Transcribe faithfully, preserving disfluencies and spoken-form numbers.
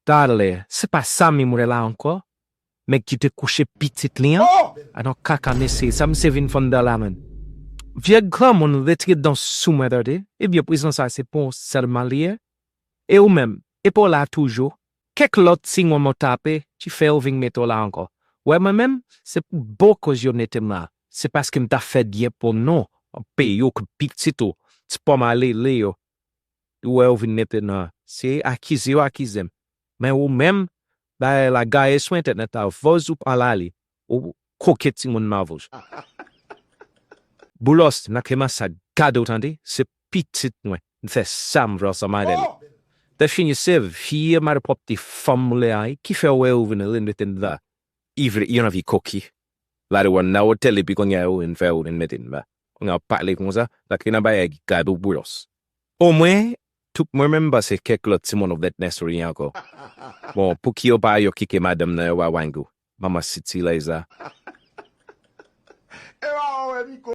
Talè, se pa sa menm wè la ankò. Nèg ki te kouche pitit li an. Adan kaka mesye, sa misye vin fè anndan la menm. Vye granmoun retire dan sou mwen tande. Ebyen, prizon sa se pou w sèlman li ye. E ou menm, e pa w la toujou. Kèk lòt timoun mwen tape, ki fè yo vin mete w la ankò. Wè mwen menm, se pou bon koz yo mete m la. Se paske m ta fè byen pou nou, peyi w, pitit ou, ti pòm a lele yo. Ou wè yo vin mete nan, se akize yo akize m. Men ou menm, bagay la gaye sou entènèt la, vòz ou pa lale, ou koke timoun nan vòz. Boulos, nan keman sa gade w tande, se pitit mwen. M fè sa m vle ansanm avè li. Te fini se vye malpwòpte fanm moulen an ki fè wè ou vin remete m la. Ivre, yon anvi koki. Lade w nan otèl epi kounye a ou vin fè ou vin mete m la. Kounye a w pale konsa, sa ki nan bagay ki gade w Boulos. Omwen, tout mwen menm pase kèk lòt timoun ou vèt nèsou li ankò. Bon, pouki yo pa yo kike madanm nan yo pa wangou. Manman siti lèza.